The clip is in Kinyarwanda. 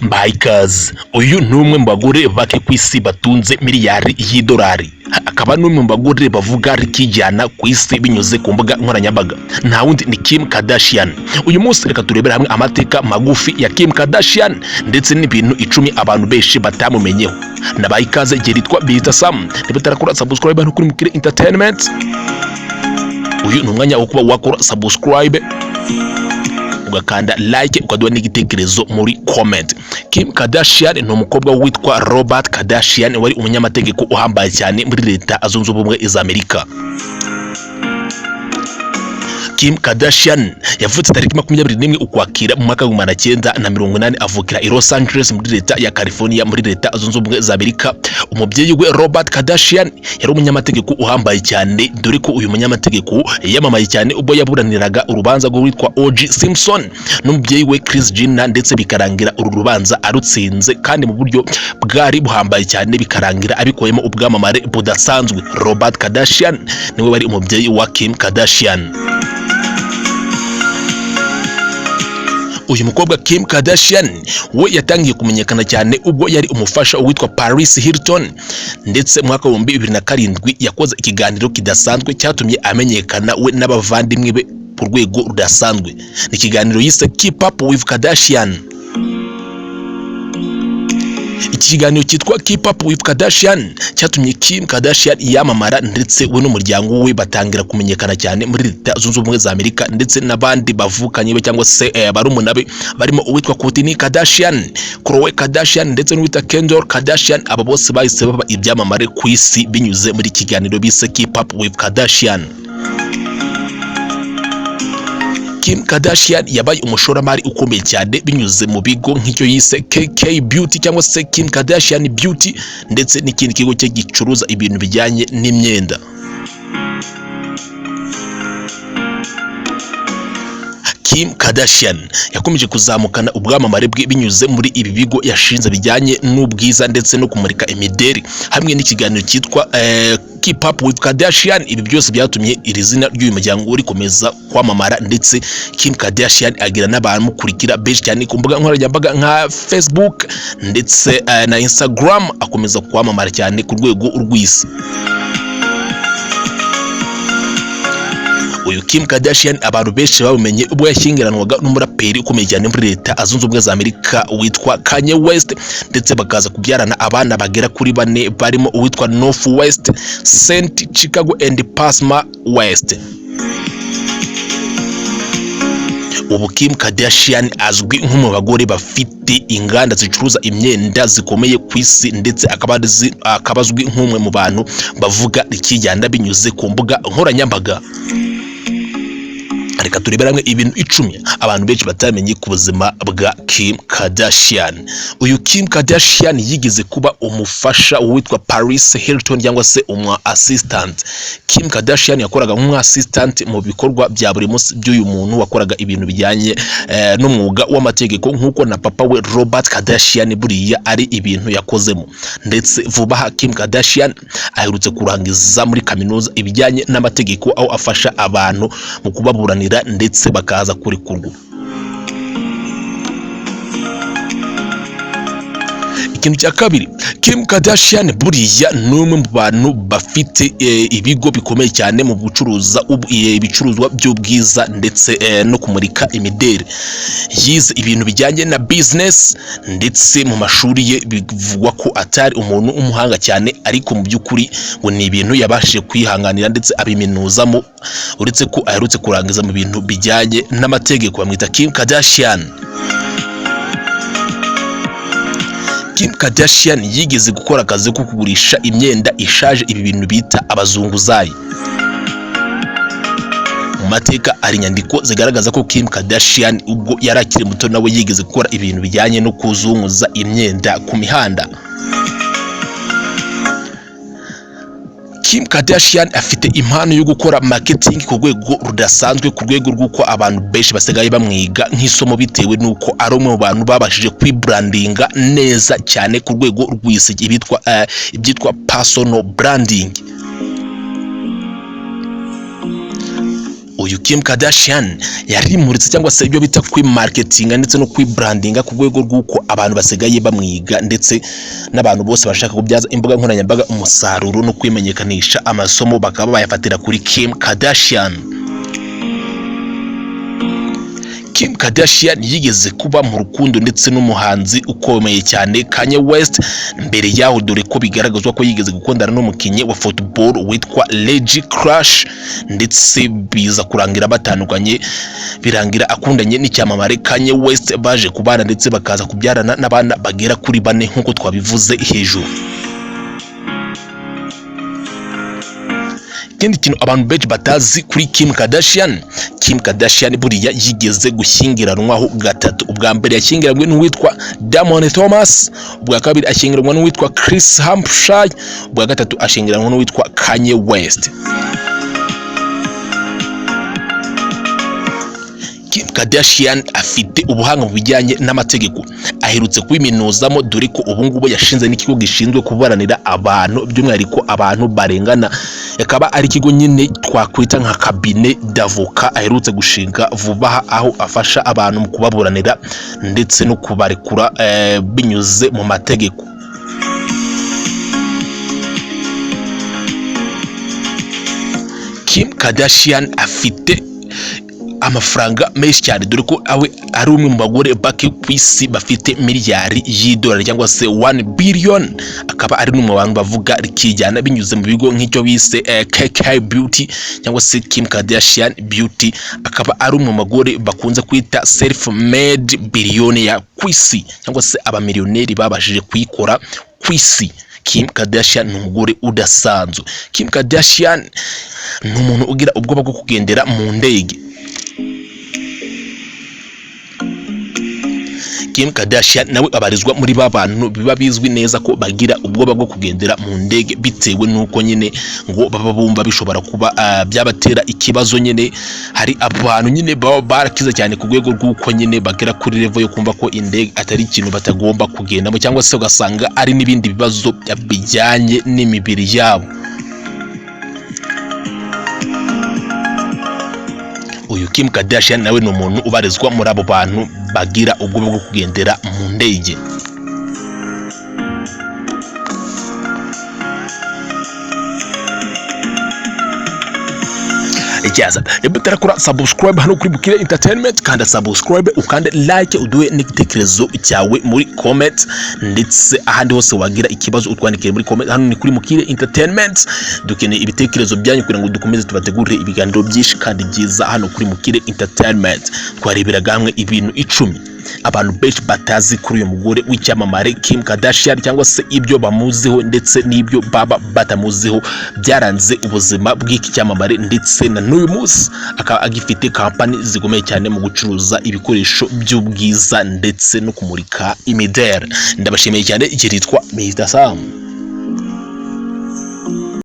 Mbahaye ikaze. Uyu ni umwe mu bagore bake ku isi batunze miliyari y'idolari, akaba n'umwe mu bagore bavuga rikijyana ku isi binyuze ku mbuga nkoranyambaga. Nta wundi ni Kim Kardashian. Uyu munsi reka turebere hamwe amateka magufi ya Kim Kardashian ndetse n'ibintu 10 abantu benshi batamumenyeho. Nabaye ikaze, igihe ritwa Bita Sam. Niba utarakora subscribe hano kuri Mukire Entertainment, uyu ni umwanya wo kuba wakora subscribe, ugakanda like, ukaduha n'igitekerezo muri comment. Kim Kardashian ni umukobwa witwa Robert Kardashian, wari umunyamategeko uhambaye cyane muri Leta Zunze Ubumwe za Amerika. Kim Kardashian yavutse tariki 21 Ukwakira mu mwaka w'1980, avukira i Los Angeles muri leta ya California, muri Leta Zunze Ubumwe za Amerika. Umubyeyi we Robert Kardashian yari umunyamategeko uhambaye cyane, dore ko uyu munyamategeko yamamaye cyane ubwo yaburaniraga urubanza rw'uwitwa O.J. Simpson n'umubyeyi we Kris Jenner, ndetse bikarangira uru rubanza arutsinze kandi mu buryo bwari buhambaye cyane, bikarangira abikuyemo ubwamamare budasanzwe. Robert Kardashian niwe wari umubyeyi wa Kim Kardashian. Uyu mukobwa Kim Kardashian we yatangiye kumenyekana cyane ubwo yari umufasha witwa Paris Hilton, ndetse mu mwaka 2007 yakoze ikiganiro kidasanzwe cyatumye amenyekana we n'abavandimwe be ku rwego rudasanzwe. Ni ikiganiro yise Keep Up with Kardashian. Iki kiganiro cyitwa Keep Up with Kardashian cyatumye Kim Kardashian yamamara, ndetse we n'umuryango we batangira kumenyekana cyane muri Leta Zunze Ubumwe za Amerika, ndetse n'abandi bavukanye be cyangwa se barumuna be barimo uwitwa Kourtney Kardashian, Khloe Kardashian ndetse n'uwitwa Kendall Kardashian. Aba bose bahise baba ibyamamare ku isi binyuze muri kiganiro bise Keep Up with Kardashian. Kim Kardashian yabaye umushoramari ukomeye cyane binyuze mu bigo nk'icyo yise KK Beauty cyangwa se Kim Kardashian Beauty, ndetse n'ikindi kigo cye gicuruza ibintu bijyanye n'imyenda. Kim Kardashian yakomeje kuzamukana ubwamamare bwe binyuze muri ibi bigo yashinze bijyanye n'ubwiza ndetse no kumurika imideri, hamwe n'ikiganiro cyitwa Keep Up with Kardashian. Ibi byose byatumye iri zina ry'uyu muryango rikomeza kwamamara, ndetse Kim Kardashian agira n'abamukurikira benshi cyane ku mbuga nkoranyambaga nka Facebook ndetse na Instagram, akomeza kwamamara cyane ku rwego rw'isi. Uyu Kim Kardashian abantu benshi babumenye ubwo yashyingiranwaga n'umuraperi ukomeye cyane muri Leta Zunze Ubumwe za Amerika witwa Kanye West, ndetse bakaza kubyarana abana bagera kuri 4 barimo uwitwa North West, Saint Chicago and Pasma West. Ubu Kim Kardashian azwi nk'umwe mu bagore bafite inganda zicuruza imyenda zikomeye ku isi, ndetse akaba azwi nk'umwe mu bantu bavuga rikijyana binyuze ku mbuga nkoranyambaga. Reka turebere hamwe ibintu 10 abantu benshi batamenye ku buzima bwa Kim Kardashian. Uyu Kim Kardashian yigeze kuba umufasha witwa Paris Hilton cyangwa se umu assistant. Kim Kardashian yakoraga nk'umu assistant mu bikorwa bya buri munsi by'uyu muntu wakoraga ibintu bijyanye n'umwuga w'amategeko, nk'uko na papa we Robert Kardashian buriya ari ibintu yakozemo. Ndetse vuba aha Kim Kardashian aherutse kurangiza muri kaminuza ibijyanye n'amategeko, aho afasha abantu mu kubaburanira ndetse bakaza kurekurwa. Ikintu cya kabiri, Kim Kardashian buriya ni umwe mu bantu bafite ibigo bikomeye cyane mu gucuruza ibicuruzwa by'ubwiza ndetse no kumurika imideri. Yize ibintu bijyanye na business, ndetse mu mashuri ye bivugwa ko atari umuntu w'umuhanga cyane, ariko mu by'ukuri ngo ni ibintu yabashije kwihanganira ndetse abiminuzamo, uretse ko aherutse kurangiza mu bintu bijyanye n'amategeko. Bamwita Kim Kardashian. Kim Kardashian yigeze gukora akazi ko kugurisha imyenda ishaje, ibi bintu bita abazunguzayi. Mu mateka hari inyandiko zigaragaza ko Kim Kardashian ubwo yari akiri muto nawe yigeze gukora ibintu bijyanye no kuzunguza imyenda ku mihanda. Kim Kardashian afite impano yo gukora marketing ku rwego rudasanzwe, ku rwego rw'uko abantu benshi basigaye bamwiga nk'isomo, bitewe n'uko ari umwe mu bantu babashije kwibrandinga neza cyane ku rwego rw'isi, ibyitwa personal branding. Uyu Uyu Kim Kardashian yarimuritse, cyangwa se ibyo bita kwimarketinga ndetse no kwibrandinga, ku rwego rw'uko abantu basigaye bamwiga, ndetse n'abantu bose bashaka kubyaza imbuga nkoranyambaga umusaruro no kwimenyekanisha, amasomo bakaba bayafatira kuri Kim Kardashian. Kim Kardashian yigeze kuba mu rukundo ndetse n'umuhanzi ukomeye cyane Kanye West mbere yaho, dore ko bigaragazwa ko yigeze gukundana n'umukinnyi wa football witwa Reggie Crush, ndetse biza kurangira batandukanye, birangira akundanye n'icyamamare Kanye West. Baje kubana ndetse bakaza kubyarana n'abana bagera kuri bane nk'uko twabivuze hejuru. Ikindi kintu abantu benshi batazi kuri Kim Kardashian, Kim Kardashian buriya yigeze gushyingiranwaho gatatu. Ubwa mbere yashyingiranywe n'uwitwa Damon Thomas, ubwa kabiri ashyingiranwa n'uwitwa Chris Hampshire, ubwa gatatu ashyingiranwa n'uwitwa Kanye West. Kim Kardashian afite ubuhanga mu bijyanye n'amategeko, aherutse kubiminuzamo, dore ko ubu ngubu yashinze n'ikigo gishinzwe kuburanira abantu, by'umwihariko abantu barengana, akaba ari ikigo nyine twakwita nka cabinet d'avocat aherutse gushinga vuba aha, aho afasha abantu mu kubaburanira ndetse no kubarekura binyuze mu mategeko. Kim Kardashian afite amafaranga menshi cyane, dore ko awe ari umwe mu bagore bake ku isi bafite miliyari y'idolari cyangwa se 1 billion, akaba ari n'umwe mu bantu bavuga rikijyana binyuze mu bigo nk'icyo bise KK Beauty cyangwa se Kim Kardashian Beauty, akaba ari umwe mu bagore bakunze kwita self made billionaire ku isi, cyangwa se abamiliyoneri babashije kuyikora ku isi. Kim Kardashian ni umugore udasanzwe. Kim Kardashian ni umuntu ugira ubwoba bwo kugendera mu ndege. Kim Kardashian nawe abarizwa muri ba bantu biba bizwi neza ko bagira ubwoba bwo kugendera mu ndege, bitewe n'uko nyine ngo baba bumva bishobora kuba byabatera ikibazo. Nyine hari abantu nyine baba barakize cyane ku rwego rw'uko nyine bagera kuri level yo kumva ko indege atari ikintu batagomba kugendamo, cyangwa se ugasanga ari n'ibindi bibazo bijyanye n'imibiri yabo. Uyu Kim Kardashian nawe ni umuntu ubarizwa muri abo bantu bagira ubwoba bwo kugendera mu ndege. Icyaza niba utarakora subscribe hano kuri Bukire Entertainment, kanda subscribe, ukande like, uduhe n'igitekerezo cyawe muri comment, ndetse ahandi hose wagira ikibazo utwandikire muri comment. Hano ni kuri Mukire Entertainment, dukeneye ibitekerezo byanyu kugira ngo dukomeze tubategurire ibiganiro byinshi kandi byiza. Hano kuri Mukire Entertainment twareberaga hamwe ibintu 10 abantu benshi batazi kuri uyu mugore w'icyamamare Kim Kardashian, cyangwa se ibyo bamuziho ndetse n'ibyo baba batamuziho byaranze ubuzima bw'iki cyamamare, ndetse na n'uyu munsi akaba agifite kampani zikomeye cyane mu gucuruza ibikoresho by'ubwiza ndetse no kumurika imideli. Ndabashimiye cyane, iki nitwa Mr Sam.